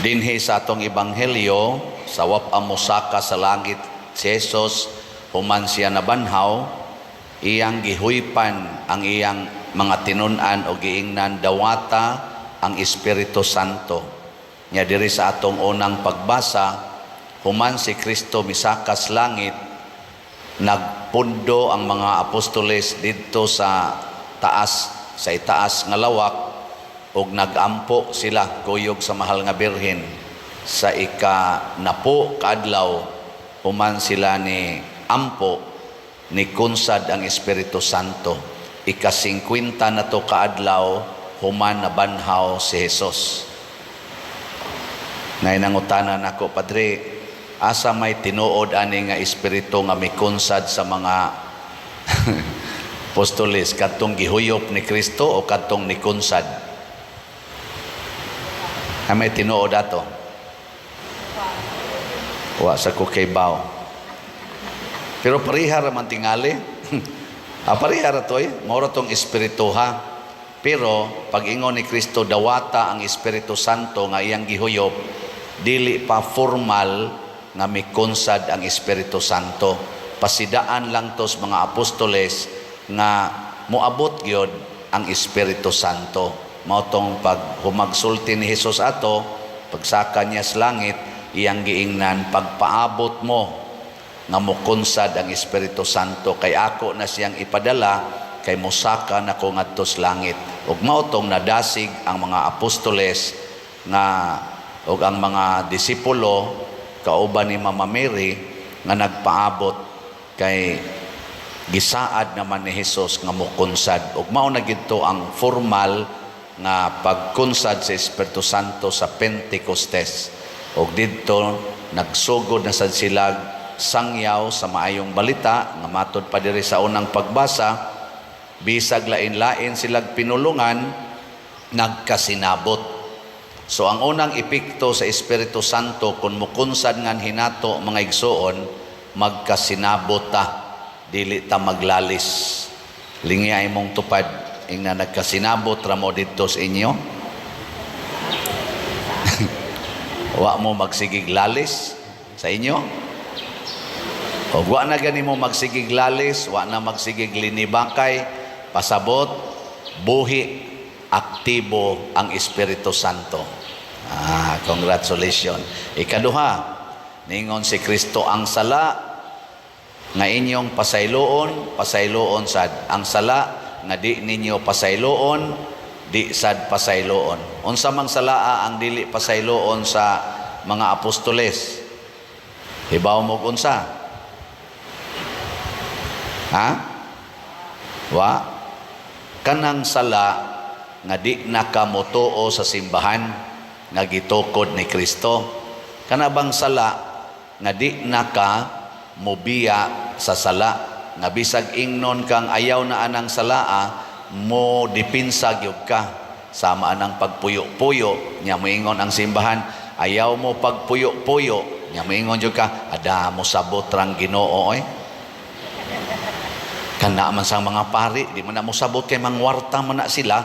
Dinhi sa atong ebanghelyo, sa wapa mosaka sa langit si Jesus human siya nabanhaw, iyang gihuypan ang iyang mga tinun-an o giingnan, "Dawata ang Espiritu Santo." Nya diri sa atong unang pagbasa, human si Kristo misakas langit, nagpundo ang mga apostoles didto sa taas, sa itaas nga lawak, ug nagampo sila kuyog sa Mahal nga Birhen. Sa ika 10 kaadlaw human sila ni ampo, ni kunsad ang Espiritu Santo. Ika 50 na to kaadlaw human nabanhaw si Jesus. Nay nangutana nako, "Padre, asa may tinuod ani nga espiritu nga mikunsad sa mga apostoles, kadtong gihuyop ni Kristo o kadtong nikunsad?" Ay may tinuod ato? Wa sa ko kaybaw. Pero pareha ra man tingali. Pareha ra to eh. Mao ra tong espiritu ha. Pero pag ingon ni Kristo, "Dawata ang Espiritu Santo nga iyang gihuyop," dili pa formal nga mikonsad ang Espiritu Santo. Pasidaan lang tos mga apostoles nga moabot gyud ang Espiritu Santo. Mao tong pag humagsulti ni Jesus ato, pagsaka niya sa langit, iyang giingnan, "Pagpaabot mo nga mukonsad ang Espiritu Santo kay ako na siyang ipadala kay mosaka na ko ngadto sa langit." Ug mao tong nadasig ang mga apostoles nga ug ang mga disipulo kauban ni Mama Mary nga nagpaabot kay gisaad naman ni Jesus nga mukonsad. Ug mao na gidto ang formal nga pagkunsad sa Espiritu Santo sa Pentecostes. Ug didto nagsugod na sad sila sangyaw sa maayong balita nga matod pa diri sa unang pagbasa, bisag lain-lain silag pinulungan, nagkasinabot. So ang unang epekto sa Espiritu Santo kung mukunsad nganhi nato, mga igsuon, magkasinabot ta, dili ta maglalis. Lingi ay mong tupad, ingna, nagkasinabot ra mo didto sa inyo? Wa mo magsigig lalis sa inyo? O wa na gani mo magsigig lalis, wa na magsigig linibakay, pasabot, buhi, aktibo ang Espiritu Santo. Ah, congratulations. Ikaduha, ningon si Kristo, ang sala nga inyong pasayloon, pasayloon sad. Ang sala nga di ninyo pasayloon, di sad pasayloon. Unsa mang salaa ang dili pasayloon sa mga apostoles? Hibaw mo unsa? Ha? Wa? Kanang sala nga di nakamotuo sa simbahan nga gitukod ni Kristo. Kana bang sala nga di naka mobiya sa sala, nga bisag ingnon kang ayaw na anang salaa, mo dipinsa gyud ka, sama anang pagpuyo-puyo. Nya moingon ang simbahan, ayaw mo pagpuyo-puyo. Nya moingon jud ka, ada mo sabot rang Ginoo oy, kana man sang mga pari, di man na mo sabot kay mangwarta man na sila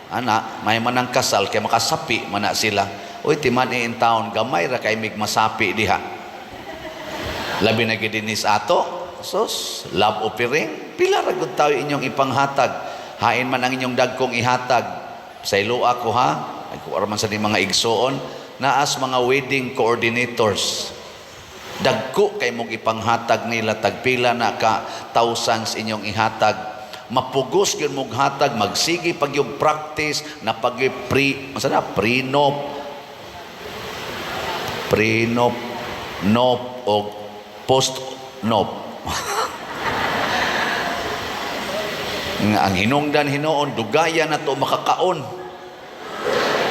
ana, may man ang kasal kay makasapi man na sila. Uy, timan in town, gamay ra kay mig masapi diha, labi na gid dinis ato. Sus, love offering, pila ra gud tayo inyong ipanghatag, hain man ang inyong dagkong ihatag. Sa ilua ko ha, ay kuwara man sa ni mga igsuoon naas mga wedding coordinators, dagko kay mong ipanghatag nila, tagpila na ka thousands inyong ihatag. Mapugos gyud mong hatag, magsige pag yung practice na pag pre, masa na, prenup, prenup, nop o post nop. Nga ang hinungdan hinuon dugaya na to makakaon.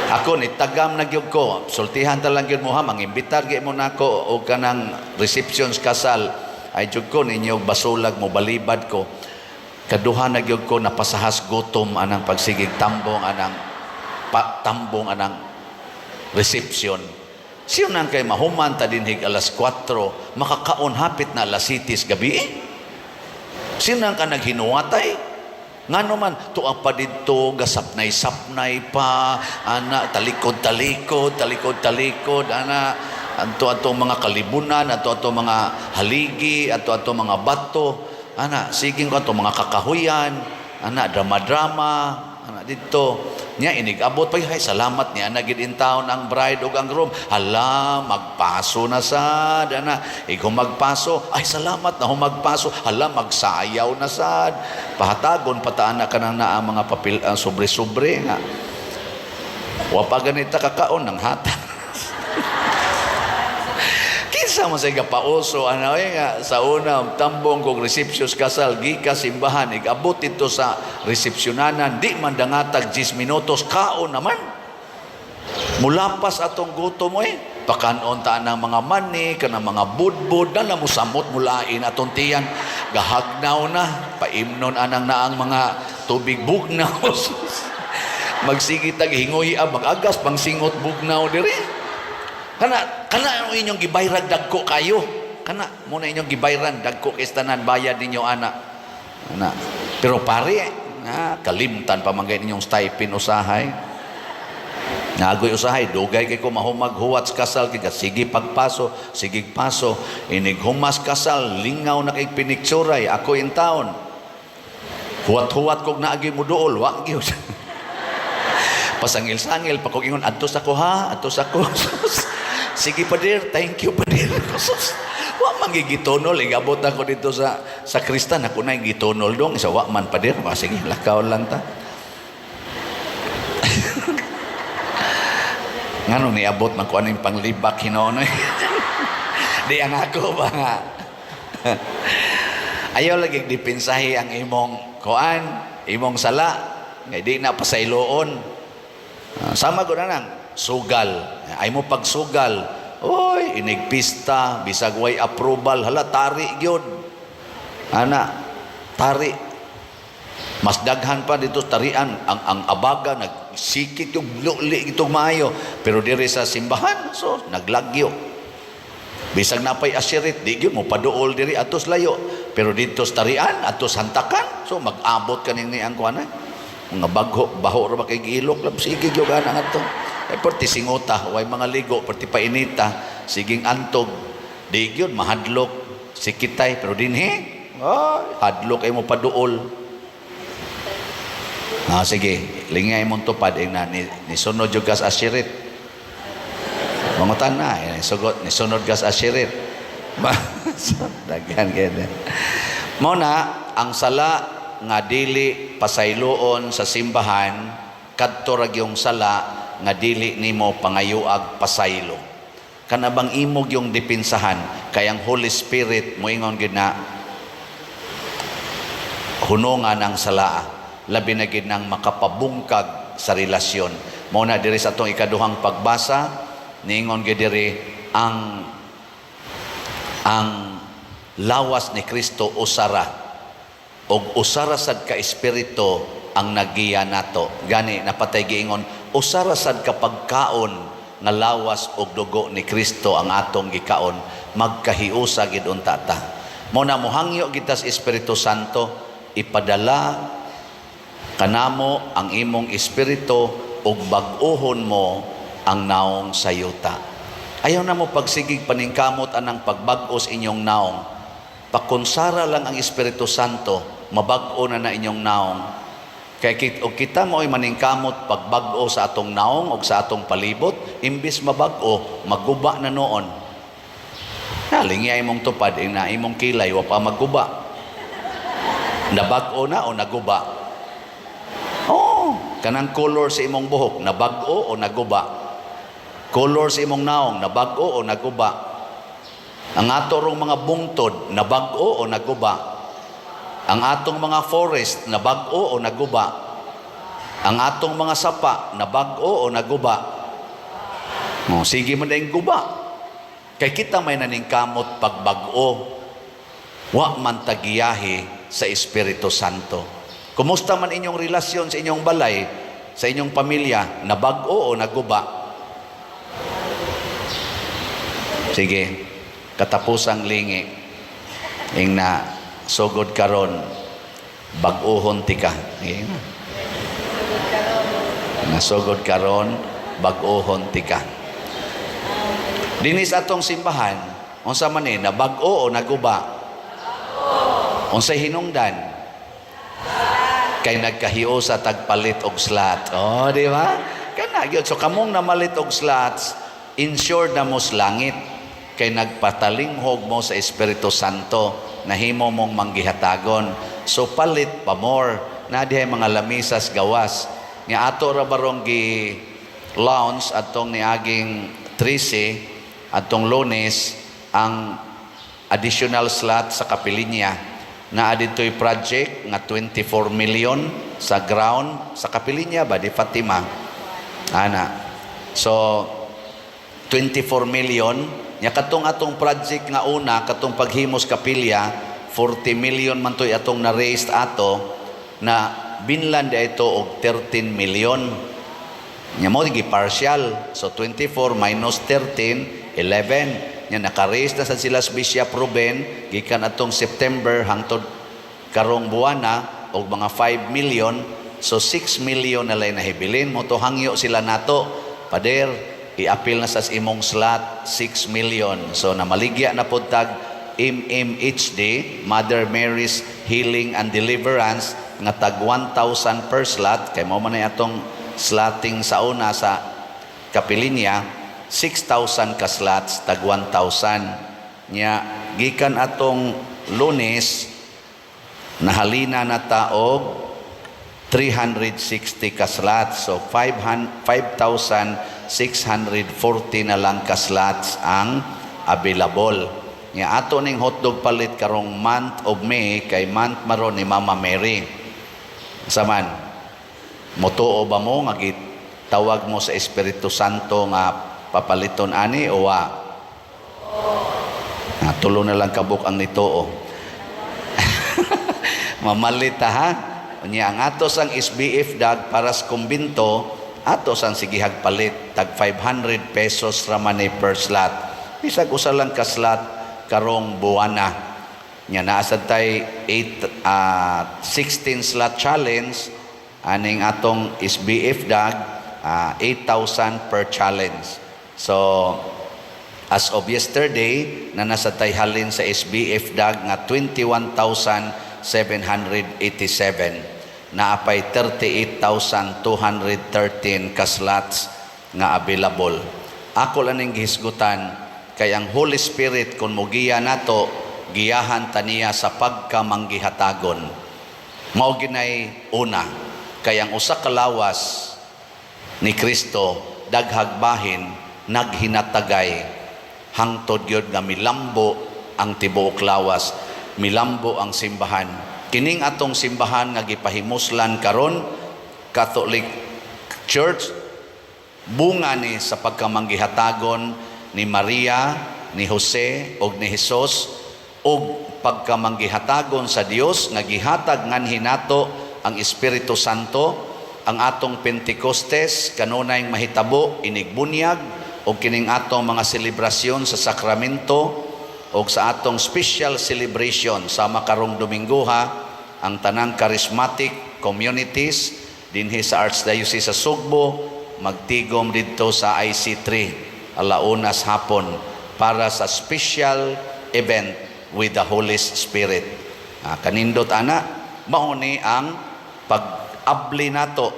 Ako ni tagam na gyud ko, sultihan ta lang gyud mo ha, mangimbitar gyud mo nako og kanang receptions kasal, ay jud ko ninyo basulag mo balibad ko. Kaduha na gyud ko napasahas gutom anang pagsigig tambong anang pa, tambong anang reception. Siyo nang kay mahuman ta dinhig alas 4, makakaon hapit na alas 7 gabi. Sino nang ka naghinuwatay? Ngano man tuwa pa didto gasapnay-sapnay pa ana, talikod-talikod, talikod-talikod ana, anto ato mga kalibunan, ato ato mga haligi, ato ato mga bato ana, sige ko ato mga kakahuyan ana, drama-drama ana didto. Nya inig-abot pa, "Hay, salamat, niya na gid in town ang bride ug ang groom." Hala, magpaso na sad ana. Ikaw magpaso, "Ay, salamat na humagpaso." Hala, magsayaw na sad, pahatagon pataan na kanang naa mga papel, sobre-sobre nga wa pa ganita kakaon ng hata. Kinsa man say gapauso ano eh, nga sa una tambong kog reception kasal gikas simbahan, igabot dito sa resepsyonanan, di man dangatag 10 minutos, kaon naman. Mulapas atong gutom eh. Pakanon ta ng mga mani, kanang mga budbud, dala mo samot mulain atong tiyan. Gahagnaw na, paimnon anang naang mga tubig bugnaw. Magsige tag hingoy ah, mag-agas pang singot bugnaw diri. Kana kana ang inyong gibayrag dagko kayo. Kana mo na inyong gibayran dagko kay tanan bayad ninyo ana. Ana. Pero pare, na kalimtan pa man inyong stipend usahay. Nagoy usahay, dugay kay ko mahumag huwat sa kasal kay sige pagpaso, sige paso, inig humas kasal, lingaw na kay pinikturay, ako in town. Huwat-huwat kog naagi mo duol, wa gyud. Pasangil-sangil pa kog ingon, "Adtos ako ha, adtos ako." "Sige pader, thank you pader." Sus, wa man gitonol, igabot ako dito sa kristan, ako na gitonol dong, isa wa man pader, wa sige, lakaw lang ta. Ngano niabot man ko aning panglibak hinuon eh. Di ang ako ba nga. Ayaw lagi dipinsahi ang imong kuan, imong sala, nga di na pasayloon. Ah, sama ko na nang sugal. Ay mo pagsugal. Oy, inig pista, bisag way approval, hala tari gyud. Ana, tari. Mas daghan pa dito sa tarian ang abaga nagsikit yung luli itong maayo, pero diri sa simbahan so naglagyo. Bisag napay asirit, di gyud mo paduol diri atos layo, pero dito sa tarian atos hantakan, so mag-abot kaning ni ang kuan eh. Mga bagho baho ra ba kay giilok lab, sige gyud ana ato eh, perti singota, way mga ligo, perti painita, siging antog, di gyud mahadlok sikitay. Pero dinhi, ay, hadlok ay mo paduol. Ah, sige, lingay mong tupad eh, na ni, nisunod yung gas asirit. Mangutan na, eh, sugot, nisunod gas asirit. Daghan kaya. Mo na, ang sala nga dili pasayloon sa simbahan, kadto ra yung sala nga dili nimo pangayuag pasaylo. Kana bang imog yung dipinsahan kay ang Holy Spirit moingon gid na hunungan ang sala, labi na gid nang makapabungkag sa relasyon. Mao na diri sa atong ikaduhang pagbasa, niingon gid diri ang lawas ni Kristo usara og usara sad ka espiritu ang nagiya nato. Gani napatay giingon usara sad ka pagkaon nga lawas og dugo ni Kristo ang atong gikaon, magkahiusa gid unta ta. Mao na mohangyo kita sa Espiritu Santo, "Ipadala kanamo ang imong espiritu ug bag-ohon mo ang naong sa yuta." Ayaw na mo pagsigig paningkamot anang pagbag-os inyong naong. Pakonsara lang ang Espiritu Santo, mabag-o na na inyong naong. Kay og kita mo'y maningkamot pagbag-o sa atong naong og sa atong palibot, imbis mabag-o, maguba na noon. Nalingi imong tupad, ina imong kilay, wa pa magguba. Nabag-o na o naguba? Oo, kanang color sa imong buhok, nabag-o o naguba? Color sa imong naong, nabag-o o naguba? Ang ato rong mga bungtod, nabag-o o naguba? Ang atong mga forest, nabag-o o naguba? Ang atong mga sapa, nabag-o o naguba? Oh, sige man dayong guba. Kay kita may naningkamot pagbag-o, wa man tagiyahi sa Espiritu Santo. Kumusta man inyong relasyon sa inyong balay, sa inyong pamilya, nabag-o o naguba? Sige, katapusang lingi, ing na sugod karon, Bag-ohon tika. Okay. Nasugod karon, bag-ohon tika. Dinis atong simbahan, unsa man ni, nabag-o o naguba? Unsay hinungdan? Kay nagkahiusa tagpalit og slot. Oh, di ba? Kana gyud. So kamong namalit og slots, insured na mo sa langit kay nagpatalinghog mo sa Espiritu Santo, nahimo mong manggihatagon. So palit pa more na dihay mga lamisas gawas nga ato ra barong gi launch atong niaging 13, atong Lunes, ang additional slot sa kapilinya na dito'y project nga 24 million sa ground sa kapilinya ba di Fatima ana. So 24 million nya katong atong project nga una, katong paghimos kapilya, 40 million man to'y atong na-raised ato na binlan di ito og 13 million nya mo gi partial. So 24 minus 13, 11. Nya naka-raise na sad sila sa Bishop Ruben gikan atong September hangtod karong buwana og mga 5 million. So 6 million na lay nahibilin mo to. Hangyo sila nato, "Pader, i-apil na sa imong slot 6 million." So namaligya na pud tag MMHD, Mother Mary's Healing and Deliverance, nga tag 1,000 per slot kay mao man ay atong slotting sa una sa kapilinya, 6,000 ka slots, tag 1,000. Nya gikan atong Lunes, nahalina na ta og 360 ka slots. So 5,640 na lang ka slots ang available. Nga ato ning hotdog palit karong month of May kay month maron ni Mama Mary. Saman, motuo ba mo nga gitawag mo sa Espiritu Santo nga papaliton ani o wa? Ah, tulo na lang kabuk ang nituo. Mamalita ha. Unya ang ato sang SBF dag para sa kumbinto, ato sang sigihag palit tag 500 pesos ra man ni per slot. Bisag usa lang ka slot karong buwana. Nya naa sad tay 8 16 slot challenge aning atong SBF dag, 8,000 per challenge. So as of yesterday, na nasa tay halin sa SBF dag nga 21,787, naapay 38,213 ka slots nga available. Ako lang ning gihisgutan kay ang Holy Spirit, kung mugiya nato, giyahan ta niya sa pagkamanggihatagon. Mao ginay una kay ang usa ka lawas ni Kristo daghag bahin, naghinatagay hangtod gyud nga milambo ang tibuok lawas, milambo ang simbahan. Kining atong simbahan nga gipahimuslan karon, Catholic Church, bunga ni sa pagkamanggihatagon ni Maria, ni Jose ug ni Jesus ug pagkamanggihatagon sa Dios nga gihatag nganhi nato ang Espiritu Santo. Ang atong Pentecostes kanunay mahitabo inigbunyag ug kining atong mga selebrasyon sa sakramento ug sa atong special celebration sama karong Domingoha, ang tanang charismatic communities dinhi sa Archdiocese sa Sugbo magtigom didto sa IC3 alaunas hapon para sa special event with the Holy Spirit. Ah, kanindot ana, mao ni ang pag-abli nato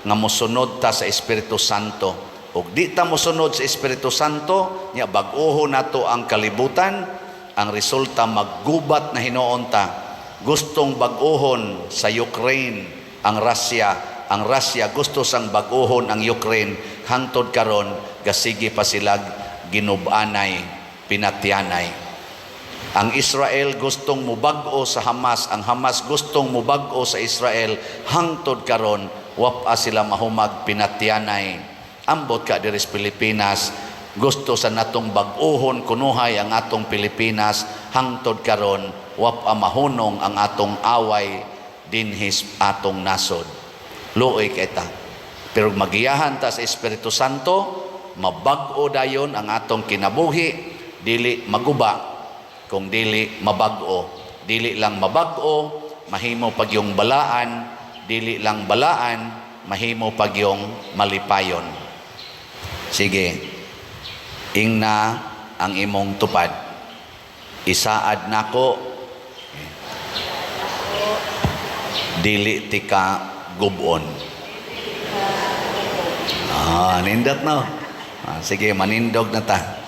nga mosunod ta sa Espiritu Santo. Ug di ta mosunod sa Espiritu Santo, nya bag-oho nato ang kalibutan, ang resulta maggubat na hinuon ta. Gustong bag-ohon sa Ukraine ang Russia, ang Russia gusto sang bag-ohon ang Ukraine, hangtod karon gasige pa silag ginubanay, pinatyanay. Ang Israel gustong mubag-o sa Hamas, ang Hamas gustong mubag-o sa Israel, hangtod karon wapa sila mahumag, pinatyanay. Ambot ka diri sa Pilipinas, gusto sa natong bag-ohon kunuhay ang atong Pilipinas, hangtod karon wapa mahunong ang atong away dinhi sa atong nasod. Luoy kay ta. Pero magiyahan ta sa Espiritu Santo, mabag-o dayon ang atong kinabuhi, dili maguba, kung dili mabag-o. Dili lang mabag-o, mahimo pagyung balaan, dili lang balaan, mahimo pagyung malipayon. Sige, ingna ang imong tupad. Isaad nako, dili tika gubon. Ah, nindot, no? Ah, sige, manindog na ta.